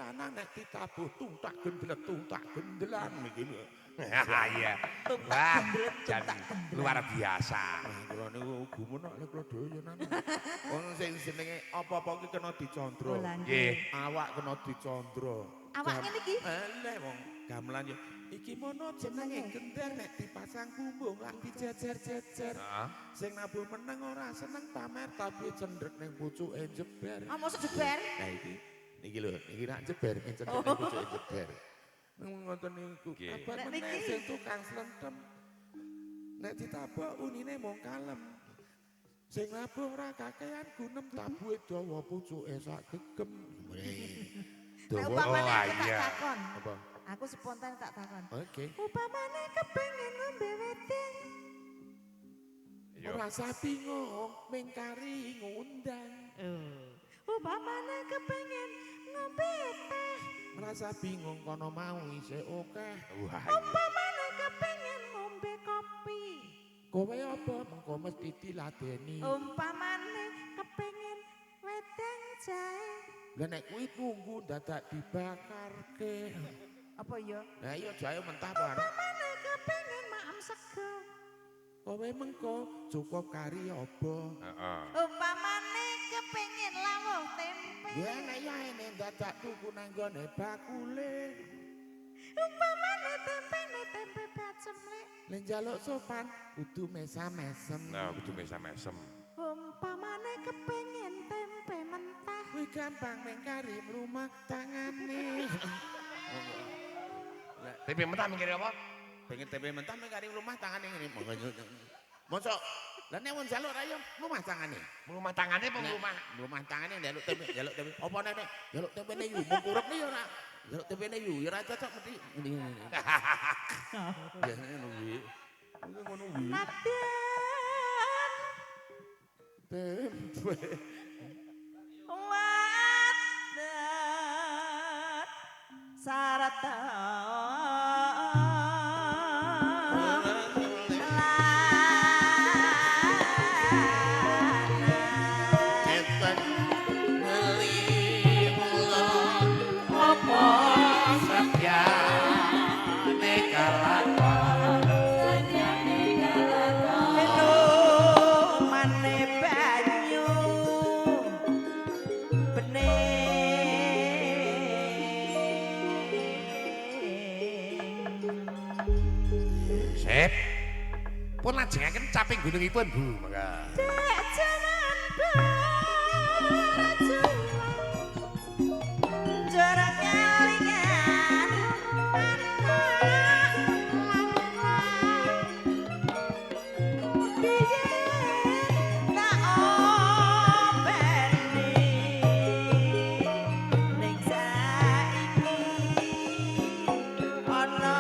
lanang nek ditabuh tuntak gendlet tuntak gendelan iki lho. Iya. Tuntak Wah, gendlet, jan tuntak gendlet. luar biasa. Nah, kula niku gumun kok lek kula dhewe ya nang. Wong sing jenenge apa-apa ki kena dicandra. Oh, lah, Nggih. Awak kena dicandra. Awak ngene iki? Eleh wong gamelan ya. Iki mono jenenge gender nek dipasang bumbung lak dijejer-jejer. Heeh. Sing nabuh meneng ora seneng pamer tapi cendrek ning pucuke jeber. Ah, mosok jeber? Nah iki niki lho, niki rak jeber, cendrek ning pucuke jeber. Nang ngoten niku. Nggih. Kabar Nek meneh niki? sing tukang slentem. Nek ditabok unine mung kalem. Sing nabuh ora kakean gunem tabuhe dawa pucuke sak gegem. Nek Dawa upamane Oh, aku tak iya. takon. apa? Aku spontan tak takon. Oke. Upamane kepengin ngombe wedang. Yo. Ora usah bingung, ming kari ngundang. Upamane kepengin ngombe teh. Merasa bingung kono mau isih akeh. Wah, iya. Upamane kepengin ngombe kopi. Kowe apa mengko mesti diladeni. Umpamane kepengin wedang jahe. Lah nek kuwi nunggu dadak dibakarke. Apa ya? Lah iya jahe mentah apa? Umpamane kepengin maem sego. Kowe mengko cukup kari apa? Heeh. Umpamane kepengin lawuh tempe. Ya nek ya ene dadak tuku nang gone bakule. Umpamane tempene tempe bacemlek. Lah njaluk sopan kudu mesam-mesem. Nah, kudu mesam-mesem. Umpamane kepengin tempe mentah. Kuwi gampang meng kari mlumah tangane. Tempe mentah mikir apa? Pengen tempe mentah meng kari mlumah tangane ngene. Mosok lah nek wong njaluk ra yo mlumah tangane. Mlumah tangane apa Nek mlumah? Mlumah tangane njaluk tempe, njaluk tempe. Apa nek njaluk tempene yu mung kurep ya ora. Njaluk tempene yu ya ora cocok mesti ngene ngene. Biasane ngono kuwi. Kuwi ngono kuwi. Nadyan Tempe. wadat sarata Enten ngeli mula Apa setyane kalakon? Mane banyu bening. Sip. Pun lajengaken caping gunungipun, Bu, mangga. Dek jaman berjuang, jorok kelingan anak lanang. Piye tak openi ning saiki ana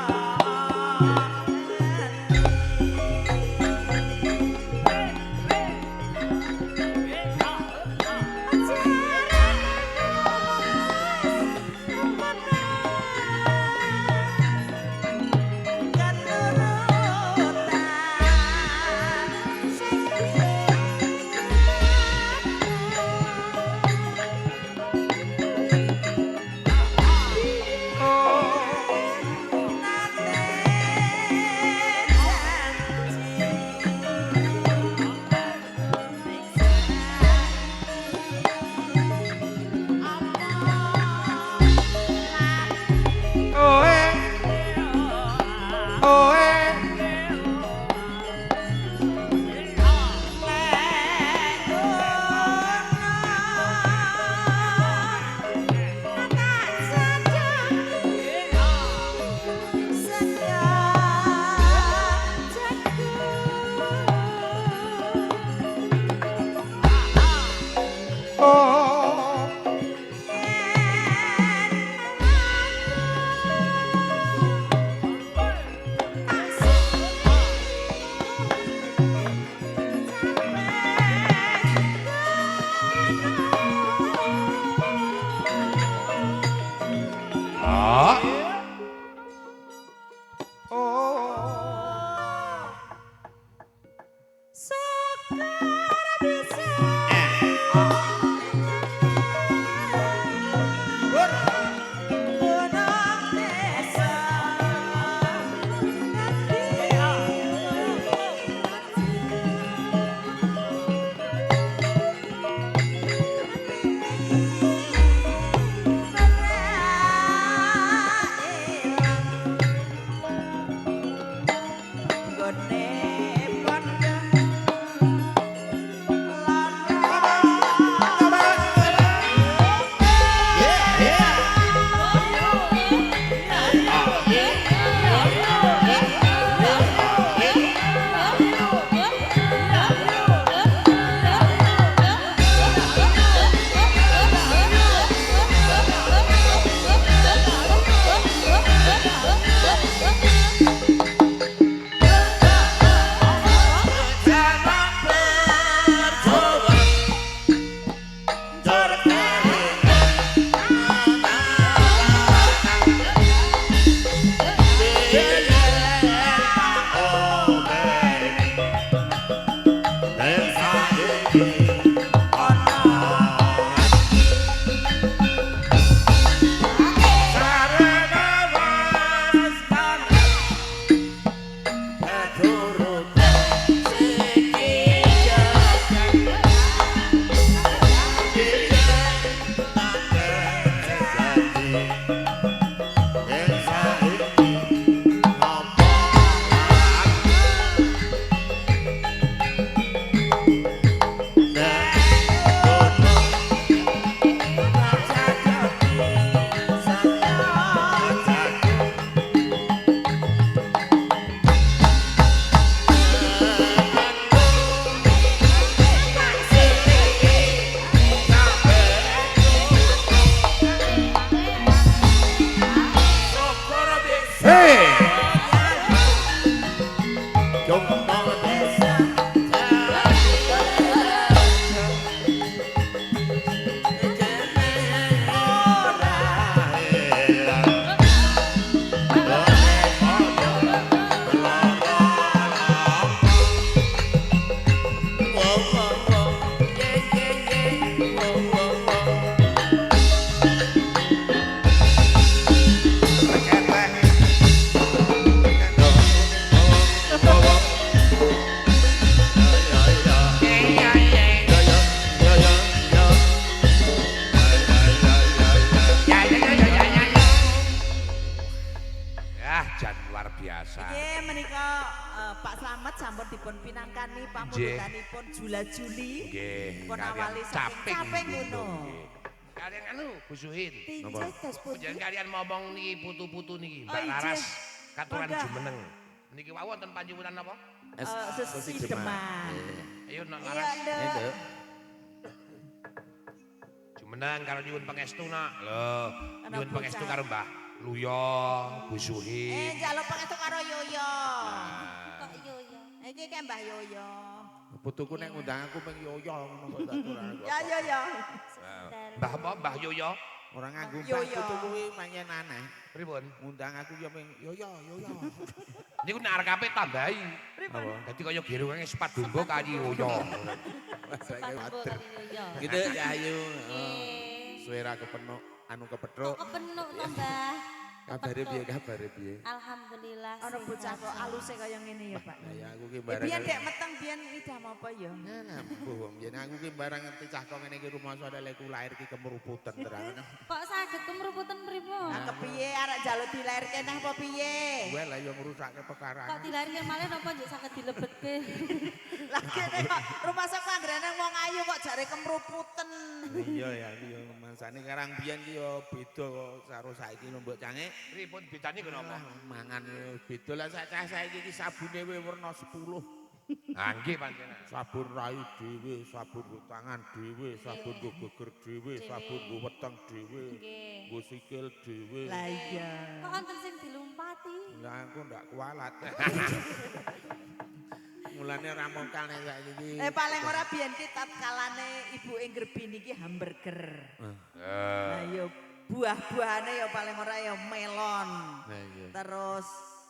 biasa. Nggih menika Pak Slamet sampun dipun pinangkani pamundutanipun Jula Juli. Nggih. Pun awali saking caping gunung. Kalian anu Bu Suhin. Tinjai dos pundi? Panjenengan kalian ngomong niki putu-putu niki Mbak Oh, ijih. Laras katuran Mangga. jumeneng. Niki wau wonten panjuwunan napa? Sesi Deman. Ayo nak Iya, Laras. Nduk. Nduk. Jumeneng karo nyuwun pangestu nak. Lho, Ana nyuwun pangestu bocah. karo Mbah Luyo, Bu Suhin. Njaluk pangestu karo Yoyo. Kok yo yo. Iki kayak Mbah Yoyo. Putuku nek ngundang aku ping yoyo ngono kok tak ora. Ya yo yo. Mbah apa? Mbah Yoyo. Ora nganggo mbah Yoyo. putuku kuwi pancen aneh. Pripun? Ngundang aku ya ping yoyo yoyo. Niku nek arep kabeh tambahi. Pripun? Dadi kaya gerungange sepat domba kali Yoyo. Saiki Pak water. kali yo yo. Gitu ya ayu. Nggih. Suwe ra kepenuk anu kepethuk. Kok kepenuk to, Mbah? Kabare piye kabare piye? Alhamdulillah. Ana bocah kok aluse kaya ngene ya, Pak. Lah ya aku ki Ya barang. biyen dek meteng biyen ngidam apa ya? Nah, mbuh biyen aku ki barang ngerti cah kok ngene iki rumangsa lek ku lahir ki kemruputan terang. Kok saged kemruputan pripun? Nah, kepiye arek njaluk dilairke neh apa piye? Gue lah yo ngrusake perkara. Kok dilairke malih napa njuk saged dilebetke? Lah kene kok rumangsa kanggrene wong ayu kok jare kemruputen. Iya ya, iya mangsane karang biyen ki yo beda kok karo saiki lho mbok cange. Pripun bedane nggo napa? Mangan beda lah sak cah saiki ki sabune we werna 10. Ah nggih panjenengan. Sabun rai dhewe, sabun nggo tangan dhewe, sabun nggo geger dhewe, sabun nggo weteng dhewe, Nggih. nggo sikil dhewe. Lah iya. Kok wonten sing dilumpati? Lah aku ndak kualat. Mulane ora mongkal nek saiki iki. Paling ora biyen ki tatkalane ibu Inggerbini ki hamburger. Lah ya buah-buahane ya paling ora ya melon. Lah iya. Terus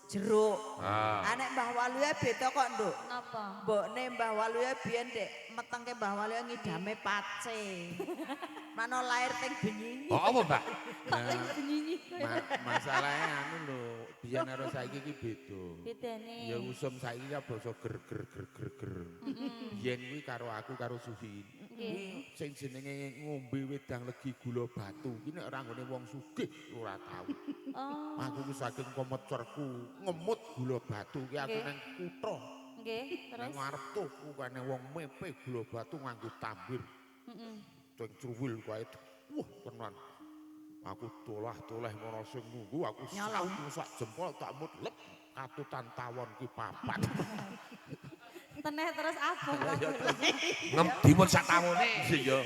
jeruk. Ah. Anek Mbah Waluya beda kok, Nduk. Napa? Mbokne Mbah Waluya biyen dek metengke Mbah Waluya ngidame pace. Mano lahir teng benyi. Oh apa, Mbak? Kok sing benyi Masalahnya anu lho, biyen karo saiki iki beda. Bedane. Ya usum saiki ya basa ger ger ger ger ger. Biyen kuwi karo aku karo Suhin. Nggih. Sing jenenge ngombe wedang legi gula batu ki nek ora nggone wong sugih ora tau. Oh, Aku ku saking komecerku ngemut gula batu ki aku Nggih. nang kutha. nggih, Nang terus. ngarep toko kene wong mepe gula batu nganggo tambir. Heeh. Sing truwil kae. Wah, tenan. Aku tolah-toleh ngono sing nunggu aku Nyolong. sak jempol tak mut lep katutan tawon ki papat. Teneh terus abang. Ngem dimut sak tawone. Iya.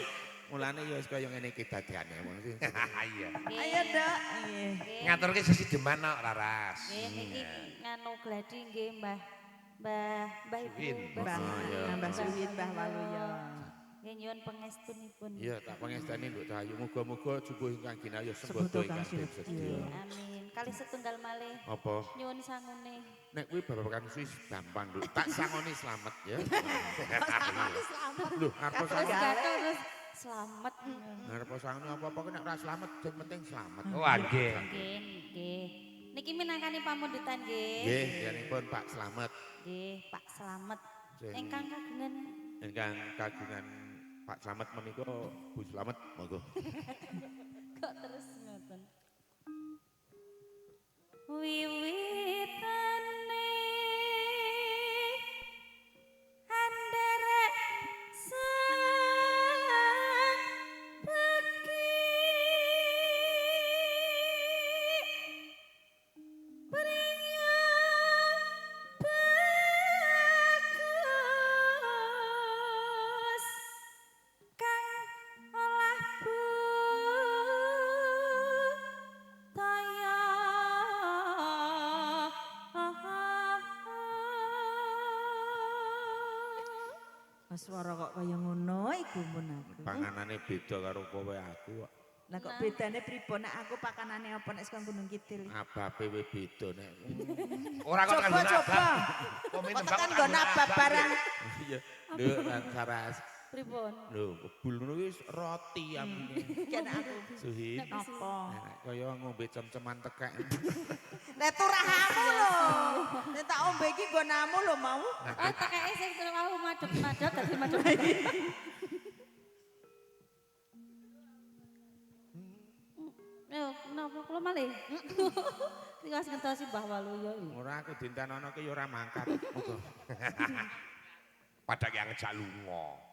Mulane ya wis kaya ngene iki dadane wong sing. Iya. Ayo, Nduk. Nggih. Ngaturke sesi deman nok Laras. Nggih niki nganu gladi nggih Mbah. Mbah, Mbah Ibu. Suhin. Mbah, iya. Mbah Suhin, Mbah Waluya. Nggih nyuwun pangestunipun. Iya, tak pangestani Nduk Cahayu. Muga-muga jubuh ingkang ginayuh sembodo Sembodo ingkang kang den sinedya. sedya. Amin. Kali setunggal malih Apa? nyuwun sangune. Nek kuwi babagan Swiss gampang, Nduk. Tak sangoni slamet ya. Selamat. Lho, arep Terus sangoni. gathuk terus slamet. Arep sangoni apa-apa ki nek ora slamet sing penting slamet. Wah nggih. Nggih, nggih. Niki minangkani pamundutan nggih. Nggih, yanipun Pak Slamet. Nggih, Pak Slamet. Sing Ingkang kagungan ingkang kagungan Pak Slamet menika Bu Slamet monggo. kok terus ngoten. Wiwitane anderek sang peki priya bagus kang olah budaya. Mas swara kok kaya ngono iku mun aku. Panganane beda karo kowe aku kok. Lah kok bedane pripun nek aku pakanane apa nek saka Gunung Kidul? Ababe we beda nek. Ora kok Coba tekan coba. Kok Kok tekan nggon abab barang. Iya. Lho, Saras. Pripun? Lho, kebul ngono kuwi wis roti ambune. Ken aku. Suhin. Napa? Nek kaya ngombe cem-ceman tekek. Lah turahamu lho. Nek tak ombe iki nggonamu lho mau. Oh, tekeke sing terus aku madhep-madhep dadi madhep. Yo, Napa kula malih? Tiwas ngentosi Mbah Waluyo iki. Ora aku dintenono ki ya ora mangkat. Monggo. Padha ki ngejak lunga.